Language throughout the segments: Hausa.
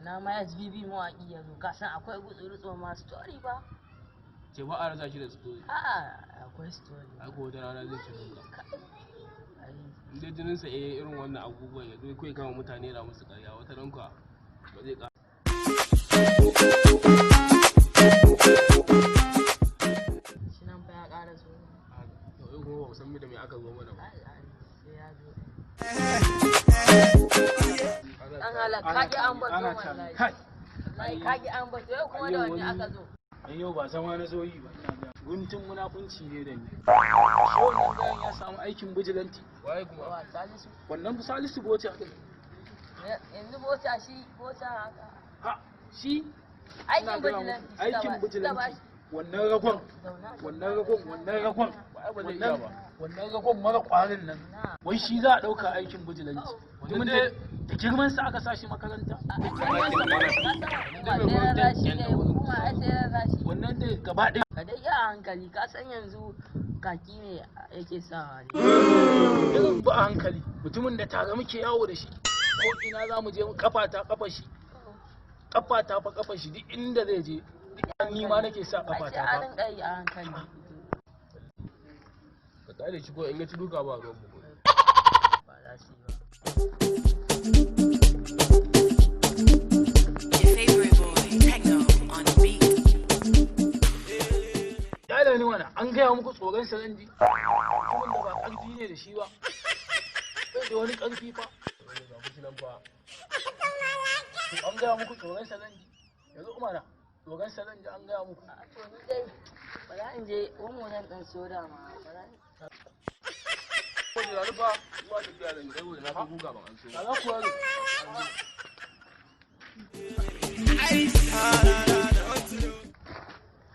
Na ma SBB mawaƙi ya zo, ka san akwai gutsuru ma story ba? Ce ba a rasa shi da story. A'a, akwai story. Ai ko wata rana zai ci duka. Ai, In dai jininsa eh irin wannan abubuwan ya zo kai kama mutane na musu ƙarya, wata ran kuwa ba zai ƙara. Shi nan fa ya ƙara zo. To yau kuma ba mu san da me aka zo mana ba. Ai, ai, sai ya zo. Dan halak, ka ƙi an bato Ana wallahi. kai. Wallahi ka ƙi an bato, yau kuma da wanne aka zo? Ai yau ba zama na zo yi ba, ina ga guntun munafunci ne da ni. Shi wannan gayan ya samu aikin bijilanti. Waye kuma? Wa, Salisu? Wannan Salisu Bota din. Yanzu bota shi, bota haka. Ha, shi Aikin ina gaya muku, bijilanti suka aikin ba bijilanti shi. Wannan ragon, Zauna. wannan ragon, wannan ragon, Ai ba zai iya wannan ba. Wannan ragon mara kwarin nan. Na. Wai shi za a ɗauka aikin bijilanti. Mutumin da da girman sa aka sa shi makaranta. Ka san hukuma sai rarrashi ne, hukuma ai sai rarrashi. Wannan da gaba ɗaya. Ka dai yi a hankali, ka san yanzu kaki ne yake sawa ne. Irin ba a hankali, mutumin da tare muke yawo da shi ko ina za mu je, kafa ta kafa shi, kafa ta fa kafa shi, duk inda zai je duk ni ma nake sa kafa Ai ta sai a fa. rinƙa yi a hankali. Ka tsare shi ko in ya ci duka ba ruwan mu. Ba za su yi ba. Your favorite boy, Techno, on the beat. Kyale ni mana, an gaya muku tsoron sa zan ji? Mutumin da ba karfi ne da shi ba, bai da wani karfi fa. Wanda ga fushi nan fa. To an gaya muku tsoron sa zan ji yanzu? Umara, tsoron sa zan ji, an gaya muku? A to ni dai ba za in je omo zan ɗan soda ma. Ba za Ko da rufa zuwa tafiya zan yi saboda na fi guga ban an so. Ba za ku yaro.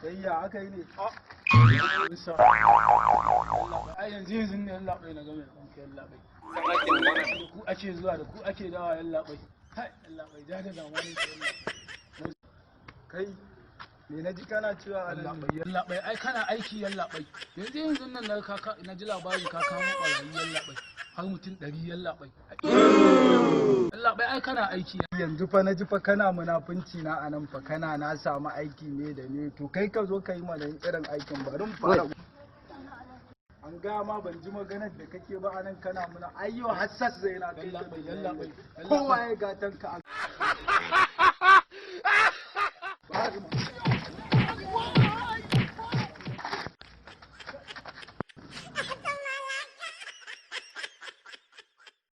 Sai ya aka yi ne? Musa. Ai yanzu yanzu ne, yallaɓai, na game da kai, yallaɓai. Da ku ake zuwa, da ku ake dawa, yallaɓai. Kai, yallaɓai, ja da zamanin ka, yallaɓai. Kai, me na ji kana cewa a nan ne? Yallaɓai, yallaɓai, ai kana aiki, yallaɓai. Yanzu yanzu nan na ji labari ka kamo ɓarayi, yallaɓai. Har mutum 100, yallaɓai. Yallaɓai, ai kana aiki. Yanzu fa na ji fa kana munafunci na a nan fa, kana na samu aiki ne da ne, to kai ka zo ka yi mana irin aikin, bari mu fara. An gaya ma ban ji maganar da kake ba a nan, kana muna ayyo hassas zai na kai ka. Yallaɓai, yallaɓai. Kowa ya gatan ka.